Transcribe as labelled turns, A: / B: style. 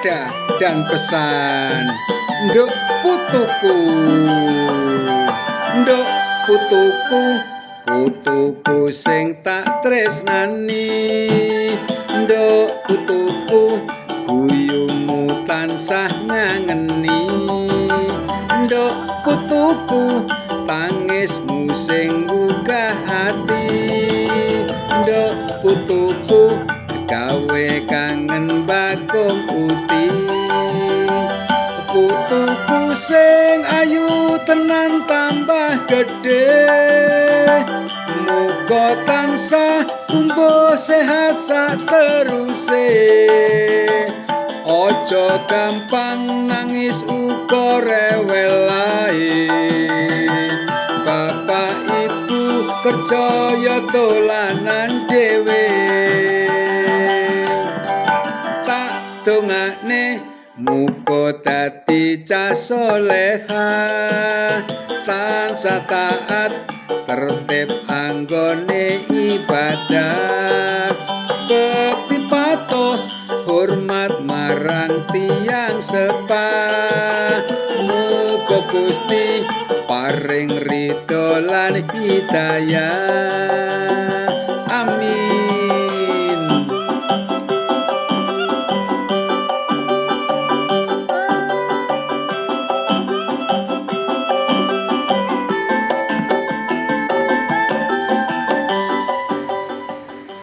A: Nada dan pesan. Nduk putuku, nduk putuku, putuku sing tak tresnani. Nduk putuku, guyumu tansah ngangeni. Nduk putuku, tangismu sing nggugah ati. Nduk putuku, gawe kangen Bagong Uti. Putuku sing ayu tenan tambah gedhe, muga tansah tumbuh sehat sateruse. Aja gampang nangis uga rewel ae. Bapak ibu kerja ya dolanan dhewe. Tak dongakne muga dadi cah solehah, tansah taat tertib anggone ibadah, bekti patuh hormat marang tiyang sepah. Muga Gusti paring ridho lan hidayah.